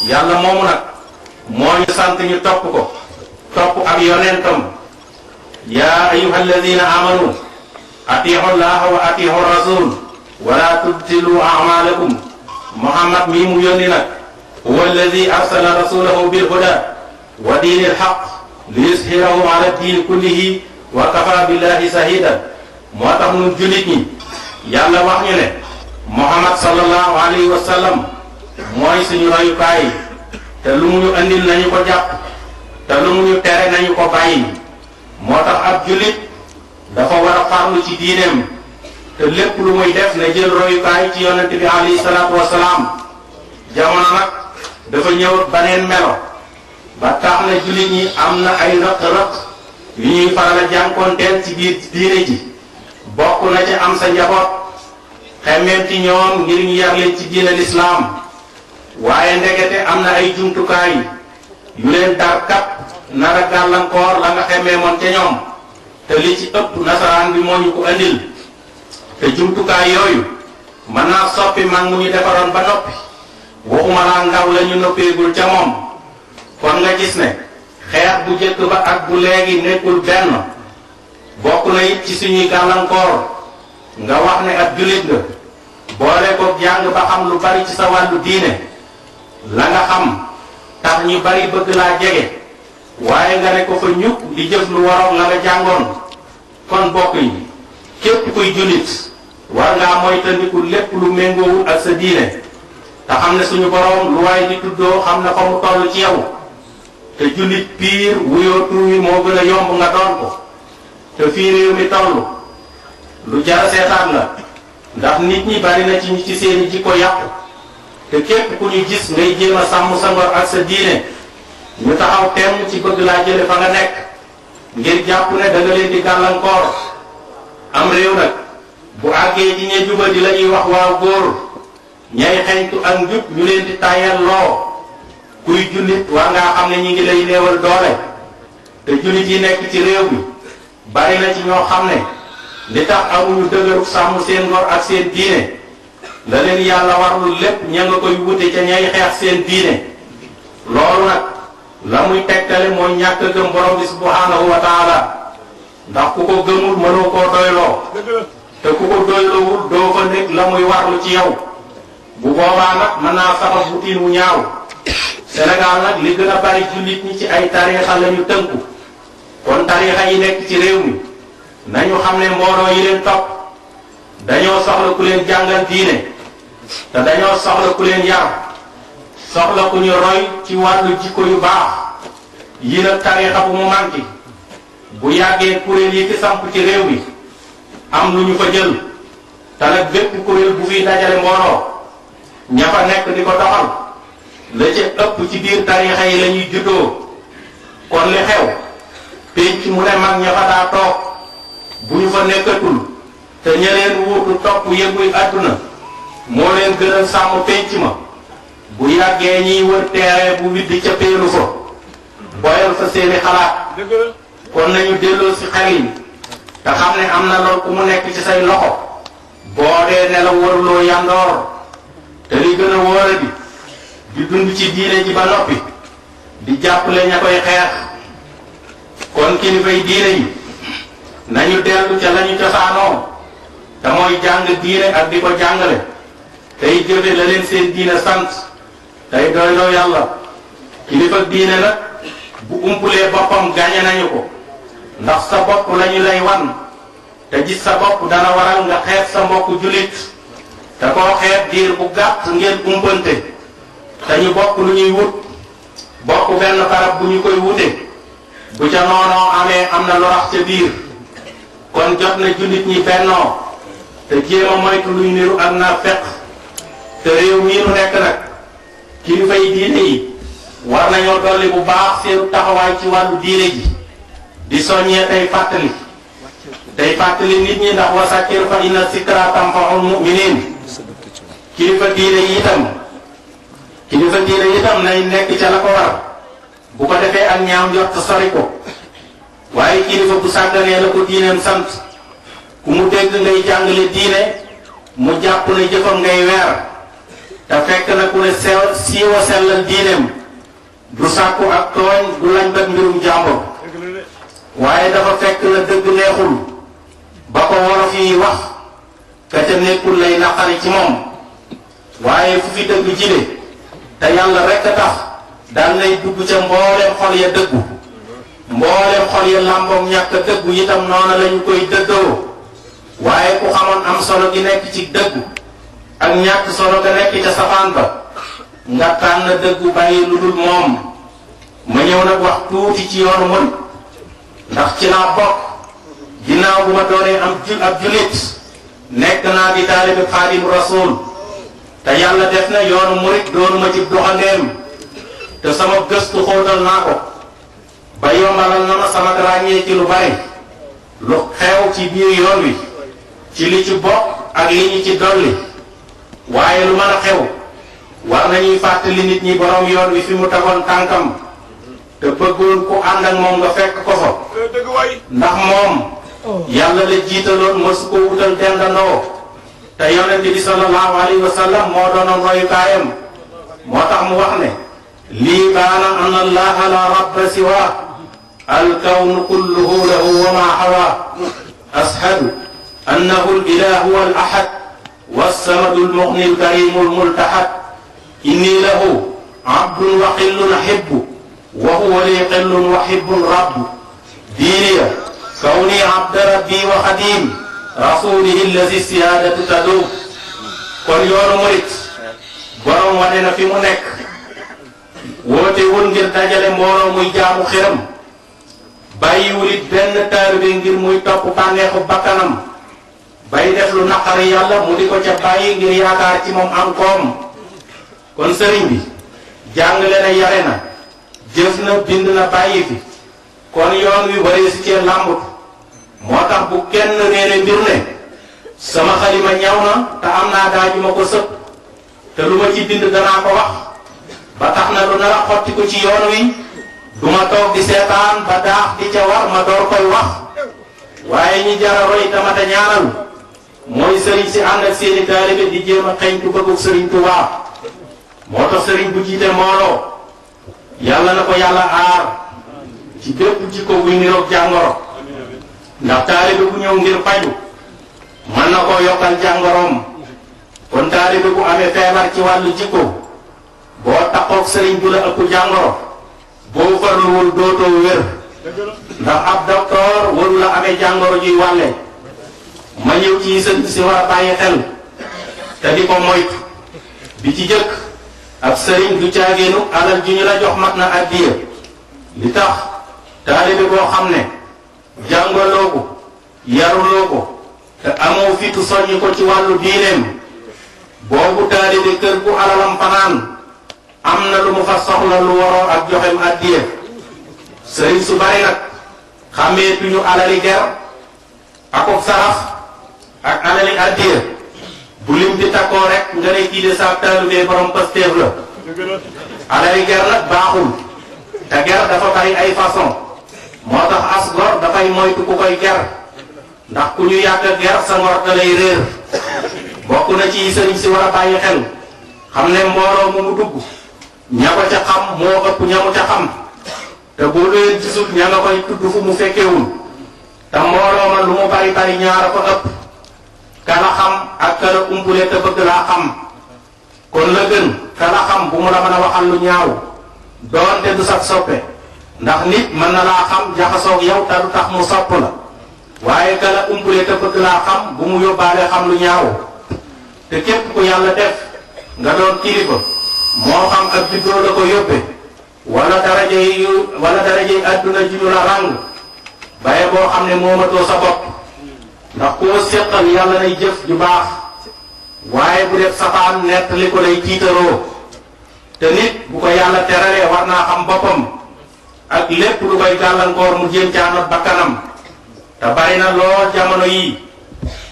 yàlla moomu nag moo ñu sant ñu topp ko topp ab yonentam yaa ayyuhal ladina amanu atiihu llaha wa atiihu rasul wala tubtilu a'malakum Muhammad mii mu yónni nag huwa alladi arsala rasulahu bil huda wa diinil haqq liyuzhirahu ala diini kullihi wa kafa billahi shahidan moo tax ñun jullit ñi yàlla wax ñu ne Muhammad sallallahu alayhi wa sallam mooy suñu royukaay te lu mu ñu andil nañu ko jàpp te lu mu ñu tere nañu ko bàyyi moo tax ab jullit dafa war a farlu ci diineem te lépp lu muy def na jël royukaay ci yonent bi alayhi salaatu wa salaam jamono nag dafa ñëw baneen melo ba tax na jullit ñi am na ay rëq-rëq yu ñuy faral a jànkoonteel ci biir diine ji bokk na ci am sa njaboot xemmeem ci ñoom ngir ñu yar leen ci diine lislaam waaye ndekete am na ay jumtukaay yu leen dar kat nar a gàllankoor la nga xemmeemoon ca ñoom te li ci ëpp nasaraan bi moo ñu ko andil te jumtukaay yooyu mën naa soppi mag mu ñu defaroon ba noppi waxuma laa ndaw la ñu noppeegul ca moom kon nga gis ne xeex bu jëkk ba ak bu léegi nekkul benn bokk na it ci suñuy gàllankoor nga wax ne ab jullit nga boole ko jàng ba xam lu bari ci sa wàllu diine la nga xam tax ñu bari bëgg laa jege waaye nga ne ko fa ñukk di jëf lu waroon la nga jàngoon kon bokk yi képp kuy jullit war ngaa moytandiku lépp lu méngoowul ak sa diine te xam ne suñu boroom lu waaye di tuddoo xam na fa mu toll ci yow te jullit piir wuyoo tur wi moo gën a yomb nga doon ko te fii réew mi toll lu jara seetaan la ndax nit ñi bari na ci ñi ci seeni jikko yàqu te képp ku ñu gis ngay jéem a sàmm sa ngor ak sa diine ñu taxaw temm ci bëgg laa jële fa nga nekk ngir jàpp ne da nga leen di gàllankoor am réew nag bu àggee ci ñe jubadi la ñuy wax waaw góor ñay xeñtu ak njub ñu leen di tàyyal loo kuy jullit war ngaa xam ne ñi ngi lay néewal doole te jullit yi nekk ci réew mi bari na ci ñoo xam ne li tax amuñu dëgëru sàmm seen ngor ak seen diine la leen yàlla warlu lépp ña nga koy wute ca ñay xeex seen diine loolu nag la muy tegtale mooy ñàkk gëm borom bi subhanahu wa taala ndax ku ko gëmul mënoo koo doyloo te ku ko doyloowul doo fa nekk la muy warlu ci yow bu boobaa nag mën naa sabab wutiin wu ñaaw Sénégal nag li gën a bari jullit ñi ci ay tariixa la ñu tënku kon tariixa yi nekk ci réew mi nañu xam ne mbooloo yi leen topp dañoo soxla ku leen jàngal diine te dañoo soxla ku leen yar soxla ku ñu roy ci wàllu jikko yu baax yi nag tariixa bu mu manqué bu yàggee kuréel yi fi samp ci réew mi am lu ñu fa jël te nag bépp kuréel bu fiy dajale mbooloo ña fa nekk di ko doxal la ca ëpp ci biir tariixa yi la ñuy juddoo kon li xew pénc mu ne mag ña fa daa toog bu ñu fa nekkatul te ña leen wuutu topp yënguy àdduna moo leen gënal sàmm pénc ma bu yàggee ñiy wër teere bu widdi ca péelu fa boyal fa seeni xalaat kon nañu delloo ci xel yi te xam ne am na lool ku mu nekk ci say loxo boo dee nelaw waruloo yandoor te li gën a wóora di dund ci diine ji ba noppi di jàppale ña koy xeex kon kilifay diine yi nañu dellu ca lañu cosaanoo te mooy jàng diine ak di ko jàngale tey jëfe la leen seen diine sant tey doyloo yàlla kilifa diine nag bu umpulee boppam gañe nañu ko ndax sa bopp lañu lay wan te gis sa bopp dana waral nga xeeb sa mbokk jullit te koo xeeb diir bu gàtt ngeen umpante te ñu bokk lu ñuy wut bokk benn barab bu ñu koy wute bu ca noonoo amee am na lu rax ca biir kon jot na jullit ñi bennoo te jéem a moytu luy niru ak naa fekk te réew mii nu nekk nag kilifa yi diine yi war nañoo dolli bu baax seen taxawaay ci wàllu diine ji di soññee tey fàttali nit ñi ndax wasakkir fa inna zikra tanfa'ul mu'minin kilifa diine yi itam nañ nekk ca la ko war bu ko defee ak ñaaw njort sori ko waaye kilifa bu sàgganee la ko diineem sant ku mu dégg ngay jàngale diine mu jàpp ne jëfam ngay weer te fekk na ku ne siiwa sellal diineem du sàkku ak tooñ du lañ bat mbirum jàmbur waaye dafa fekk na dëgg neexul ba ko wolof yi wax ka ca nekkul lay naqari ci moom waaye fu fi dëgg jile te yàlla rekk a tax dal nay dugg ca mbooleem xol ya dëggu mbooleem xol ya làmboom ñàkk dëggu itam noona lañu koy dëddoo waaye ku xamoon am solo gi nekk ci dëggu ak ñàkk solo ga nekk ca safaan ba nga tànn dëggu bàyyi lu dul moom ma ñëw nag wax tuuti ci yoonu murid ndax ci laa bokk ginnaaw bu ma doonee ab julit nekk naa di taalibe xaadim rasul te yàlla def na yoonu murid doonuma ci doxandeem te sama gëstu xóotal naa ko ba yombalal na ma sama ràññee ci lu bari lu xew ci biir yoon wi ci li ci bokk ak li ñu ci dolli waaye lu mën a xew war nañuy fàttali nit ñi borom yoon wi fi mu tegoon tànkam te bëggoon ku ànd ak moom nga fekk ko fa ndax moom yàlla la jiitaloon mësu ko wutal dendandoo te yonent bi sallallahu alayhi wa sallam moo doonoon royukaayam moo tax mu wax ne lii baana an allaha la rabba siwa alkawnu kulluhu lahu wa ma hawa ashhadu annahu alilahu wal ahad wassamadu almughni alkarimu almultahad inni lahu abdun wa qillun ahibbu wa huwa li qillun wa hibbun rabbu diiniya kawni abda rabbi wa xadim rasulihi allazi siyaadatu tadum kon yoonu murit borom wane na fi mu nekk woote wul ngir dajale mbooloo muy jaamu xiram bàyyiwul it benn taalibe ngir muy topp bànneexu bakkanam bay def lu naqari yàlla mu di ko ca bàyyi ngir yaakaar ci moom am koom kon sëriñ bi jàngale na yare na jëf na bind na bàyyi fi kon yoon wi waree si cee làmbut moo tax bu kenn réere mbir ne sama xalima ñaw na te am naa daaju ma ko sëpp te lu ma ci bind danaa ko wax ba tax na lu nar a xotti ko ci yoon wi du ma toog di seetaan ba daax di ca war ma door koy wax waaye ñi jara roy tamata ñaanal mooy sëriñ si ànd ak seeni taalibe di jéem a xeeñtu bëggug sëriñ Tuubaa moo tax sëriñ bu jiite mbooloo yàlla na ko yàlla aar ci bépp jikko buy niroog jàngoro ndax taalibe bu ñëw ngir faju mën na koo yokkal jàngoroom kon taalibe bu amee feebar ci wàllu jikko boo takkoog sëriñ bu la ëpp jàngoro boo farluwul dootoo wér ndax ab docteur waru la amee jàngoro juy wàlle ma ñëw ci sëriñ si war a bàyyi xel te di ko moytu bi ci jëkk ab sëriñ du caageenu alal ju ñu la jox mat na addiya li tax taalibe boo xam ne jàngaloo ko yaruloo ko te amoo fitu soññi ko ci wàllu diineem boobu taalibe kër gu alalam fanaan am na lu mu fa soxla lu waroo ak joxem addiya sëriñ su bari nag xàmmeetuñu alali ger akub sarax ak alali addiya bu lim di takkoo rek nga ne kii de sa taalibe borom pasteef la alali ger nag baaxul te ger dafa bari ay façon moo tax as gor dafay moytu ku koy ger ndax ku ñu yàgg ger sa ngor da lay réer bokk na ci sëriñ si war a bàyyi xel xam ne mbooloo mu dugg ña ko ca xam moo ëpp ña mu ca xam te boo leen gisul ña nga koy tudd fu mu fekkewul te mbooloo ma lu mu bari bari ñaara ko ëpp kala xam ak kala umpule te bëgg laa xam kon la gën kala xam bu mu la mën a waxal lu ñaaw doonte du sax soppe ndax nit mën na laa xam jaxasoog yow te du tax mu sopp la waaye kala umpule te bëgg laa xam bu mu yóbbaale xam lu ñaaw te képp ku yàlla def nga doon kilifa moo xam ak juddoo la ko yóbbe wala daraje yi adduna ji ñu la ràng baye boo xam ne moomatoo sa bopp ndax koo séqal yàlla nay jëf ju baax waaye bu def safaan nettali ko lay tiitaroo te nit bu ko yàlla teralee war naa xam boppam ak lépp lu koy gàllankoor mu jéem caanot bakkanam te bari na lool jamono yi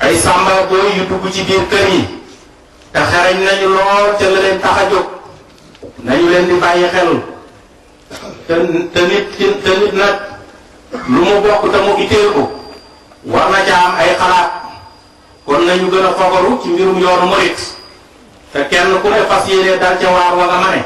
ay sàmba booy yu dugg ci biir kër yi te xereñ nañu lool te la leen tax a jóg nañu leen di bàyyi xel te nit nag lu mu bokk te mu itteel ko war na ca am ay xalaat kon nañu gën a fogaru ci mbirum yoonu murit te kenn ku ne fas yéene dal ca waar wa nga mane